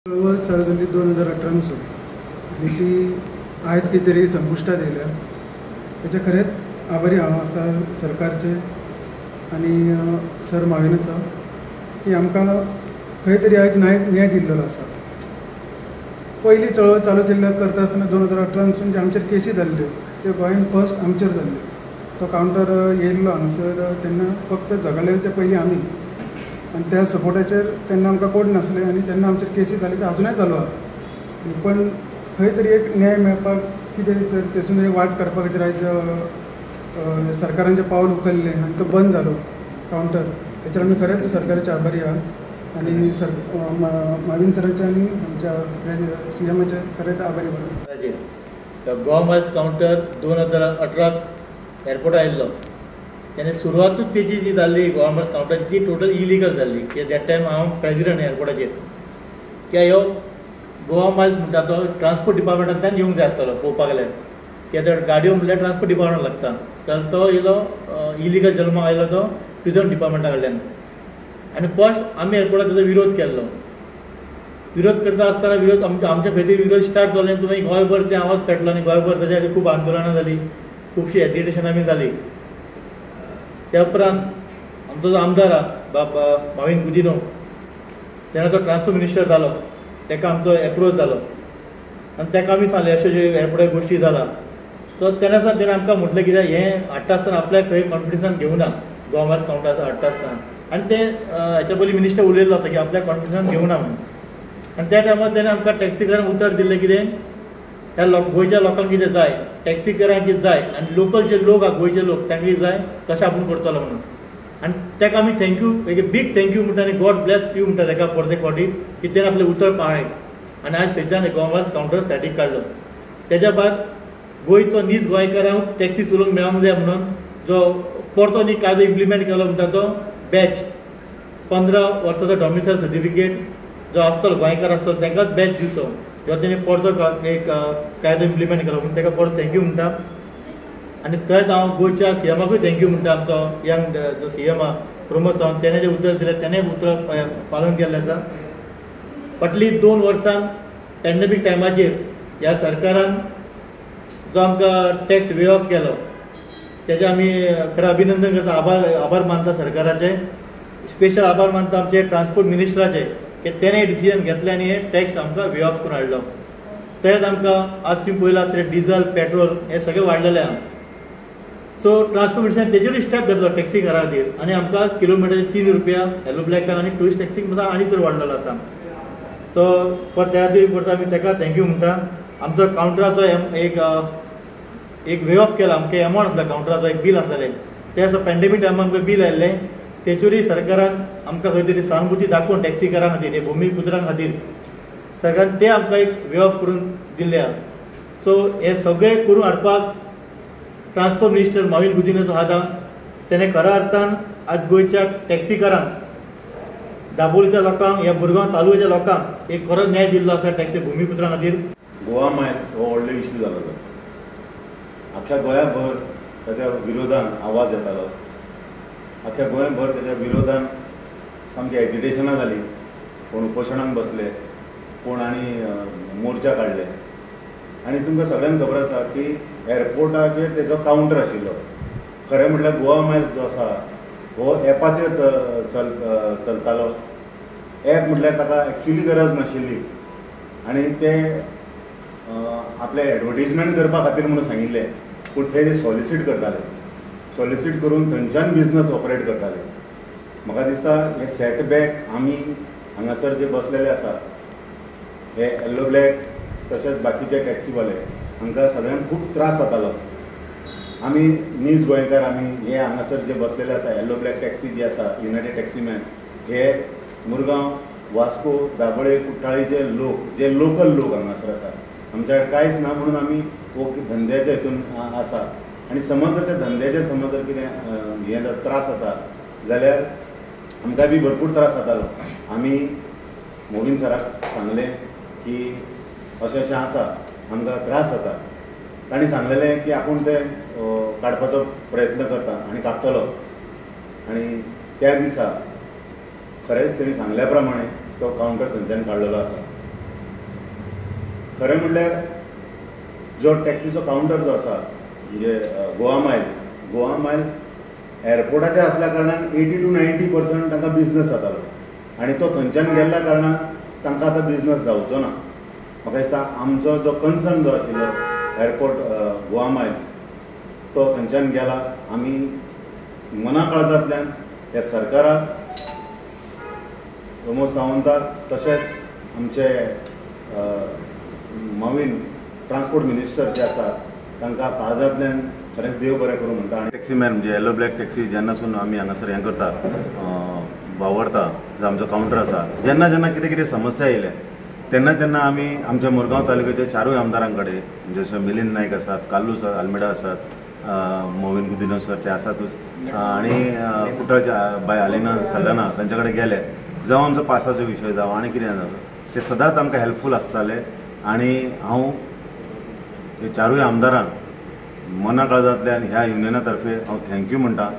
चळवळ चालू जाली 2018 सून आनी ती आयज कितें तरी संपुश्टात येयल्या. तेच्या खरेंच आभारी हांव आसा सरकारचे आनी सर माविनाचो की आमकां खंय तरी आयज न्याय दिल्लो आसा. पयली चळवळ चालू केल्ल्या करता आसतना 2018 सून जे आमचेर केसी जाल्ल्यो त्यो गोंयान फर्स्ट आमचेर जाल्ल्यो. तो कावंटर येयल्लो हांगासर तेन्ना फक्त झगडलेले ते पयलीं आमी आनी त्या सपोर्टाचेर तेन्ना आमकां कोण नासले आनी तेन्ना आमचेर केसी जाली त्यो आजुनय चालू आहा. पण खंय तरी एक न्याय मेळपाक कितें तर तेसून एक वाट काडपा खातीर आयज सरकारान जें पावल उखल्लें आनी तो बंद जालो कावंटर, तेचेर आमी खरेंच सरकाराचे आभारी आहा आनी सर माविन सराचे आनी आमच्या सीएमाचे खरेंच आभारी आहा. गोवा मायल्स कावंटर 2018 एअरपोर्टार आयिल्लो तेन्ना सुरवातूच तेजी जी जाल्ली गोवा मायल्स कावंटराची ती टोटल इलिगल जाल्ली. कित्याक that time हांव प्रेजिडंट एअरपोर्टाचेर. कित्याक ह्यो गोवा मायल्स म्हणटा तो ट्रान्सपोर्ट डिपार्टमेंटांतल्यान येवंक जाय आसतलो पळोवपाक गेल्यार. कित्याक गाडयो म्हणल्यार ट्रान्सपोर्ट डिपार्टमेंट लागता, तर तो येयलो इलिगल जल्माक आयलो तो ट्युरिजम डिपार्टमेंटा कडल्यान. आनी फर्स्ट आमी एअरपोर्टार ताजो विरोध केल्लो. विरोध करता आसतना विरोध आमच्या खंय तरी विरोध स्टार्ट जालो आनी तुमी गोंयभर ते आवाज पेटलो आनी गोंयभर ताच्या खातीर खूब आंदोलनां जालीं, खुबशीं एजिटेशनां बी जालीं. त्या उपरांत आमचो जो आमदार आहा बाब माविन गुदिन्हो, तेन्ना तो ट्रान्सपोर्ट मिनिस्टर जालो, ताका आमचो एप्रोच जालो आनी ताका आमी सांगलें अश्यो ज्यो एअरपोर्टार गोश्टी जाला. तो तेन्ना सावन तेणें आमकां म्हटलें कित्याक हें हाडटा आसतना आपल्याक खंय कॉन्फिडन्सान घेवना गोवा मायल्स कावंटर हाडटा आसतना. आनी ते हेच्या पयलीं मिनिस्टर उलयल्लो आसा की आपल्याक कॉन्फिडन्सान घेवना म्हणून. आनी त्या टायमार तेणें आमकां टॅक्सीकारांक उतर दिल्लें कितें ह्या गोंयच्या लोकांक कितें जाय, टॅक्सीकारांक कितें जाय आनी लोकल जे लोक आहा गोंयचे लोक तांकां कितें जाय तशें आपूण करतलो म्हणून. आनी ताका आमी thank you, एक बीग thank you म्हणटा आनी गॉड ब्लेस you म्हणटा ताका परते फावटी की तेणें आपलें उतर पाळ्ळें आनी आयज थंयच्यान गोवा मायल्स कावंटर सायडीक काडलो. तेज्या बाद गोंयचो नीज गोंयकारांक टॅक्सी चलोवंक मेळोंक जाय म्हणून जो परतो न्ही कायदो इम्प्लिमेंट केलो म्हणटा तो बॅच 15 वर्साचो डॉमिसायल सर्टिफिकेट जो आसतलो गोंयकार आसतलो तांकांच बॅच दिवचो, जो तेणी परतो एक कायदो इम्प्लिमेंट केलो म्हणून ताका परत thank you म्हणटा. आनी थंयच हांव गोंयच्या सीएमाकूय thank you म्हणटा. आमचो यंग जो सीएम आहा प्रमोद सावंत, तेणें जें उतर दिलें तेणें उतर पालन केल्लें आसा. फाटलीं 2 वर्सां पॅन्डेमीक टायमाचेर ह्या सरकारान जो आमकां टॅक्स वे ऑफ केलो तेजें आमी खरें अभिनंदन करता, आभार मानता सरकाराचे, स्पेशल आभार मानता आमचे ट्रान्सपोर्ट मिनिस्टराचे की तेणें डिसिजन घेतलें आनी हे टॅक्स आमकां वे ऑफ करून हाडलो. तेंच आमकां आज तुमी पळयलां आसतलें डिजल पेट्रोल हें सगळें वाडलेलें आहा. सो ट्रान्सपोर्ट मिनिस्टरान तेजेरूय स्टेप घेतलो टॅक्सीकारां खातीर आनी आमकां किलोमिटराचे 3 रुपया येलो ब्लॅकाक आनी ट्युरिस्ट टॅक्सीक सुद्दां आनी चड वाडलेलो आसा. सो परत त्या खातीर परत आमी ताका thank you म्हणटा. आमचो कावंटराचो एक वे ऑफ केला, आमकां एमावंट आसलो कावंटराचो एक बील आसलेलें, ते असो पॅन्डेमीक टायमार आमकां बील आयिल्लें तेचेरूय सरकारान आमकां खंय तरी सहानुभूती दाखोवन टॅक्सीकारां खातीर, हे भुमीपुत्रां खातीर सरकारान ते आमकां एक वे ऑफ करून दिल्लें आहा. सो हे सगळें करून हाडपाक ट्रान्सपोर्ट मिनिस्टर माविन गुदिन्होचो हात आहा. तेणें खऱ्या अर्थान आज गोंयच्या टॅक्सीकारांक, दाबोळीच्या लोकांक, ह्या मुरगांव तालुक्याच्या लोकांक एक खरो न्याय दिल्लो आसा टॅक्सी भुमीपुत्रां खातीर. गोवा मायल्स हो व्हडलो इश्यू जालो तो आख्या गोंयाभर ताच्या विरोधान आवाज येतालो, आख्या गोंयभर ताच्या विरोधान सामकी एजिटेशनां जालीं, कोण उपोशणाक बसले, कोण आनी मोर्चा काडले. आनी तुमकां सगळ्यांक खबर आसा की एअरपोर्टाचेर तेजो कावंटर आशिल्लो. खरें म्हटल्यार गोवा मायल्स जो आसा हो एपाचेर चलतालो. एप म्हटल्यार ताका एक्चुली गरज नाशिल्ली आनी ते आपले एडवर्टीजमेंट करपा खातीर म्हणून सांगिल्लें, पूण ते सॉलिसीट करताले, सॉलिसीट करून थंयच्यान बिजनस ऑपरेट करताले. म्हाका दिसता हे सेटबॅक आमी हांगासर जे बसलेले आसा हे येल्लो ब्लॅक तशेंच बाकीचे टॅक्सीवाले हांकां सगळ्यांक खूब त्रास जातालो. आमी नीज गोंयकार आमी हे हांगासर जे बसलेले आसा येल्लो ब्लॅक टॅक्सी जी आसा युनायटेड टॅक्सीमॅन, हे मुरगांव, वास्को, दाबोळे, कुठ्ठाळीचे लोक जे लोकल लोक हांगासर आसा, आमच्या कडेन कांयच ना म्हणून आमी हो धंद्याच्या हितून आसा. आनी समज जर त्या धंद्याचेर समज जर कितें हें जर त्रास जाता जाल्यार आमकां बी भरपूर त्रास जातालो. आमी मोविन सराक सांगलें की अशें अशें आसा, आमकां त्रास जाता. तांणी सांगलेलें की आपूण ते काडपाचो प्रयत्न करता आनी काडटलो. आनी त्या दिसा खरेंच तेणी सांगल्या प्रमाणे तो कावंटर थंयच्यान काडलेलो आसा. खरें म्हणल्यार जो टॅक्सीचो कावंटर जो आसा म्हणजे गोवा मायल्स, गोवा मायल्स एअरपोर्टाचेर आसल्या कारणान 80 to 90% तांकां बिजनस जातालो आनी तो थंयच्यान गेल्ल्या कारणान तांकां आतां बिजनस जावचो ना. म्हाका दिसता आमचो जो कन्सर्न जो आशिल्लो एअरपोर्ट गोवा मायल्स तो थंयच्यान गेला. आमी मना काळजांतल्यान ह्या सरकाराक, प्रमोद सावंताक, तशेंच आमचे नवीन ट्रान्सपोर्ट मिनिस्टर जे आसात तांकां काळजांतल्यान खरेंच देव बरें करूं म्हणटा. आनी टॅक्सी मॅन म्हणजे येलो ब्लॅक टॅक्सी जेन्नासून आमी हांगासर हें करता, वावरता, जो आमचो कावंटर आसा, जेन्ना जेन्ना कितें कितें समस्या येयल्या तेन्ना तेन्ना आमी आमच्या मुरगांव तालुक्याच्या चारूय आमदारां कडेन, जशे मिलिंद नायक आसात, कार्लूस आल्मेडा आसात, मोविन गुदिन्हो सर ते आसातूच, आनी कुटराचे बाय आलिना सल्लाना तांच्या कडेन गेले, जावं आमचो पासाचो विशय जावं आनी कितें जावं, ते सदांच आमकां हेल्पफूल आसताले. आनी हांव हे चारूय आमदारांक मना काळजांतल्यान ह्या युनियना तर्फे हांव thank you म्हणटा.